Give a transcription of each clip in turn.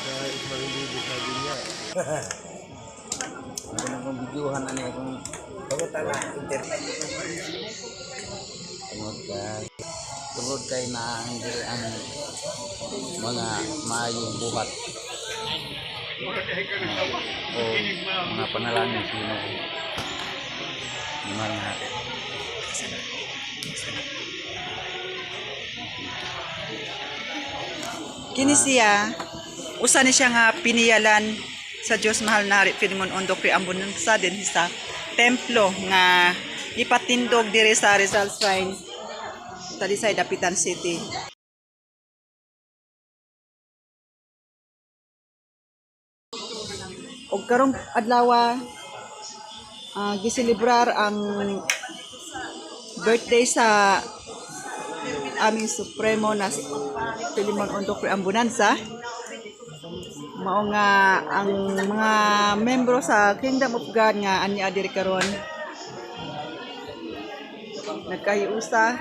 Kahit marindi sabi niya. Ako na kong videohan ani akong internet. Tungod kay naang diri ang mga maayong buhat o mga panalangin sa Ginoo. Mahal na hari. Kini siya, usa ni siya nga piniyalan sa Dios Mahal na Hari Filimon Ondoc ri Ambunansa din sa templo nga ipatindog diri sa Rizal Shrine, Talisay, Dapitan City. Og karong adlaw, giselebrar ang birthday sa aming supremo na si Filimon Ondoc Ambunansa. Mao nga ang mga membro sa Kingdom of God nga ani diri karon nagkahiusa,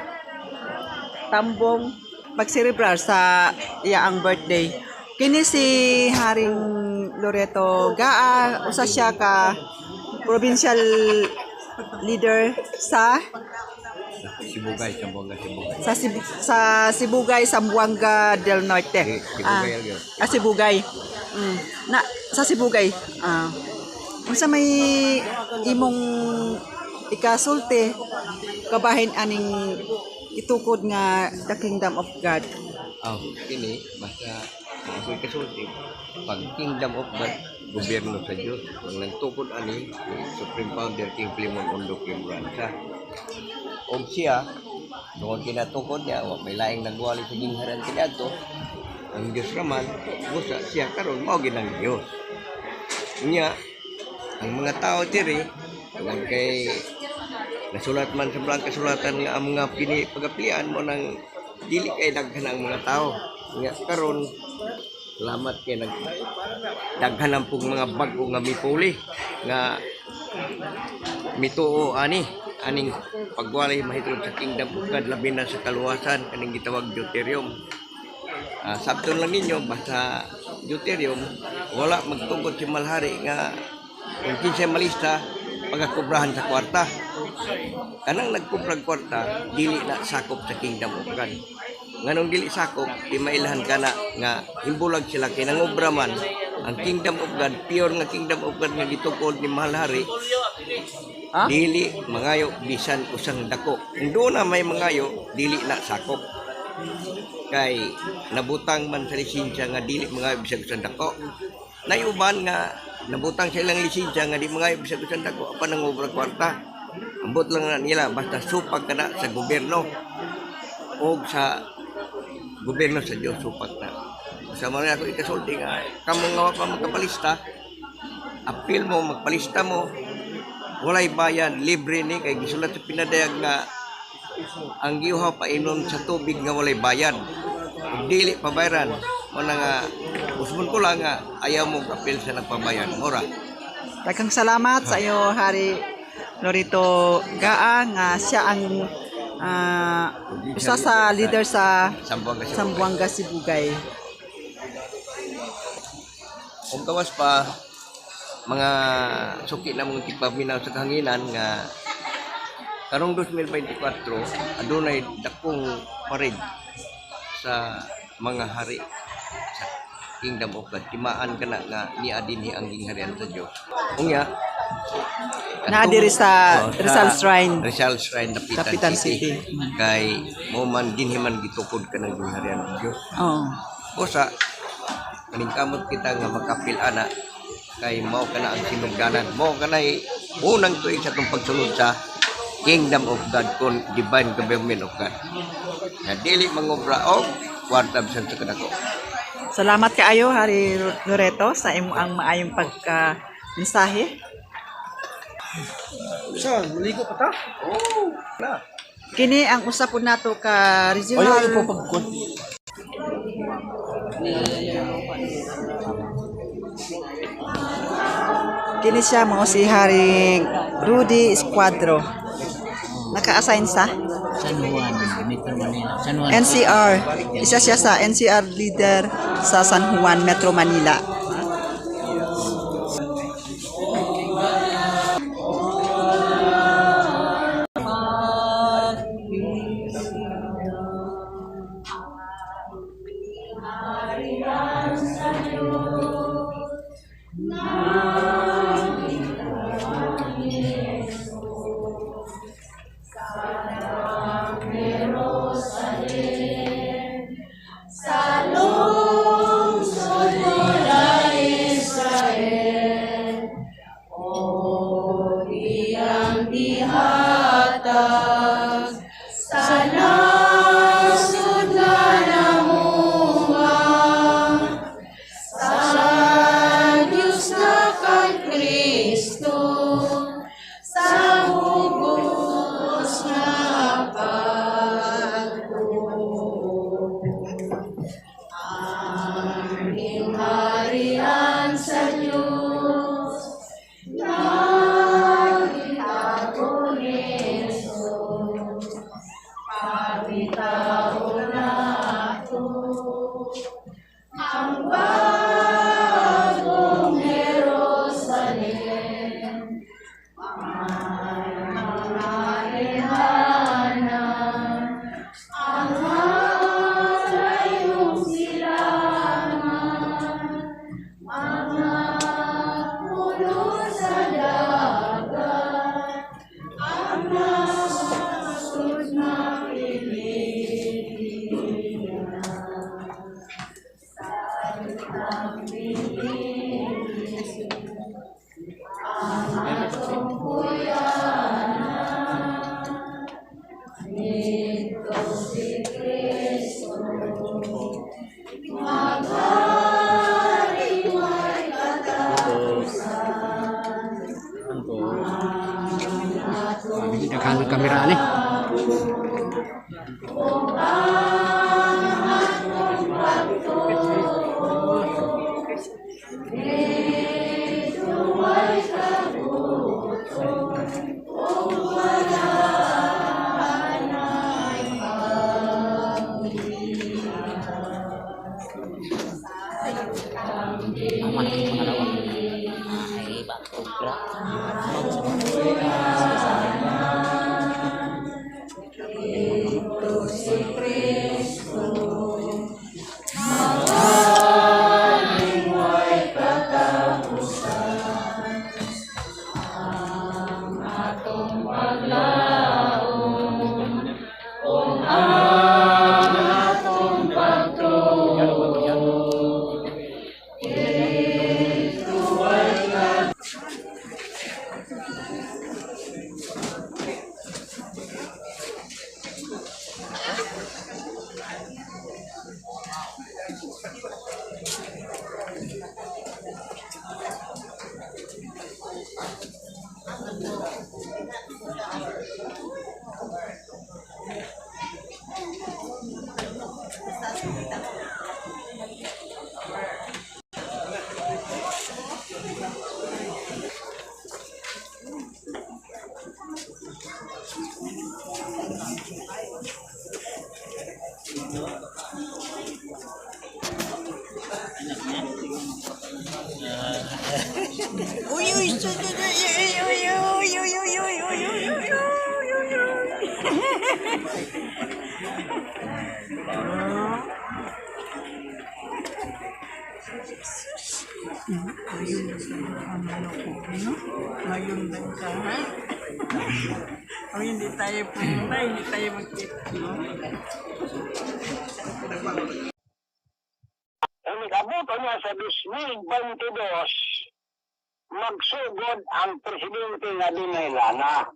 tambong, pagselebrar sa iyaang birthday. Kini si Haring Loreto Gaa, usa siya ka provincial leader sa Sibugay, Sambuanga, Sibugay. Sa Sibugay, Zamboanga del Norte. Sibugay, yun. Ah, Sibugay. Na sa Sibugay. Ah. Unsa may imong ikasulti kabahin aning itukod nga the Kingdom of God? Oh, kini basta ako'y kasulti pag Kingdom of God, gobyerno sa Diyos. Ang nagtukod ani ni Supreme Founder King Filimon Ondoc Limuranza. Og siya, tungod kinatukod niya, wa may laing nagwali sa gingharan kaniadto. Ang Diyos raman, busa siya karon mao gid ang Diyos. Unya, ang mga tao diri tungod kay nasulat man sa blang kasulatan nga ang mga pini pagapilian mo nang dili kay daghan ang mga tao. Nga karon salamat kay nag daghan ang pug mga bag-o nga mipuli nga mituo ani aning pagwalay mahitungod sa Kingdom of God, labi na sa kaluwasan kaning gitawag deuterium. Sabton lang ninyo, basta deuterium, wala magtugod si Malhari nga kung kinsay malista pagakubrahan sa kwarta. Kanang nagkubrag kwarta, dili na sakop sa Kingdom of God. Nganong dili sakop? Di mailahan kana nga himbulag sila kay nangobra man. Ang Kingdom of God, pure nga Kingdom of God nga gitukod ni Mahal Hari, dili mangayo bisan usang dako. Kung doon na may mangayo, dili na sakop. Kay nabutang man sa lisensya nga dili mangayo bisan usang dako. Nayuban nga nabutang sa ilang lisensya nga di mangayo bisan usang dako apan nangobra kwarta. Ambot lang na nila basta supag kana sa gobyerno o sa gobyerno sa Diyos, supak na. Sa mga ako ikasulti nga kamo nga wa pa magkapalista, apil mo, magpalista mo, walay bayad, libre ni kay gisulat sa pinadayag nga ang giuhaw painom sa tubig nga walay bayad. Ug dili pabayaran mo na nga usbon ko lang nga ayaw mo apil sa nagpabayad mora. Daghang salamat sa iyo, Hari Lorito Gaa, nga siya ang usa sa leader sa Sambuanga Sibugay. Zamboanga Sibugay. Kung gawas pa, mga suki na mong tigpaminaw sa kahanginan nga karong 2024 adunay dakong parade sa mga hari sa Kingdom of God. Timaan kana nga niya dinhi ang gingharian sa Dios. Unya Naa diri sa Oh, Rizal Shrine. Rizal Shrine, Dapitan, Dapitan City. City. Kay mo man dinhi man gitukod kanang gingharian sa Dios. Oh. Usa, paningkamot kita nga makapil ana kay mao kana ang sinugdanan. Mao kanay unang tuig sa atong pagsunod sa Kingdom of God kon divine government of God. Nga dili mangobra og kwarta bisan sa kadako. Salamat kaayo, Hari Loreto, sa imo ang maayong pagka mensahe. Saan? Maligo pa ta? Oh, na. Kini ang usa po nato ka regional Ayaw ipapagkot. Kini siya mo si Haring Rudy Escuadro. Naka-assign sa San Juan, Metro Manila. San Juan. NCR. Isa siya sa NCR leader sa San Juan, Metro Manila. Diyos na kay Kristo sa bugos na pagtuo. Aming harian sa Diyos, nakita ko ni Jesus, pagkitao na ito, ang bagong Jerusalem, may mga iranan, ang malayong silangan, mga puno sa dagat, ang nasod na Pilipinas. Salitang bilis, ang atong kuyanan, nito si Kristo, maghari may katapusan. Daghan ng kamera ni. Kung ang atong pagtuo, dito ay kagutom, ug wala na'y Ang manang pangalawa. Ay, bago gra. Ito si Kristo, way katapusan, ang atong paglaom, kung ang atong pagtuo, ito ay Uy, uy, uy, uy, uy, uy, uy, uy, uy, uy, uy, uy, uy, uy, uy. Ayun, ang ano ko, ano? Ngayon lang ka, ha? O, hindi tayo pumunta, hindi tayo magkita, no? Ang nikabuto niya sa 2022, magsugod ang presidente nga dunay lana.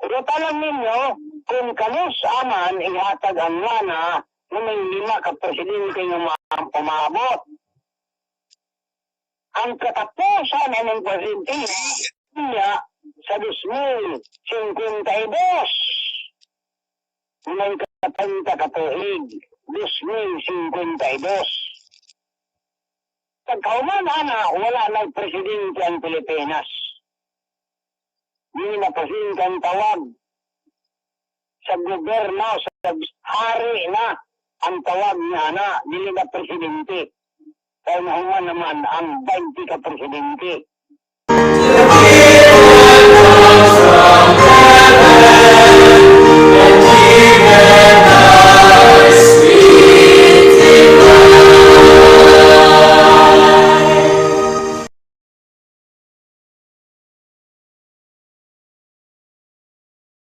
Pero talang ninyo, kung kanus aman ihatag ang lana na may lima ka presidente nga umabot. Ang katapusan ng presidente niya sa 2052, may katanta katuig, 2052. Pagkauman, ana, wala ng presidente ang Pilipinas. Hindi na presidente ang tawag sa gobyerno sa Hari na ang tawag niya na, dili na presidente. Kaya nahuman naman ang 20 ka presidente. And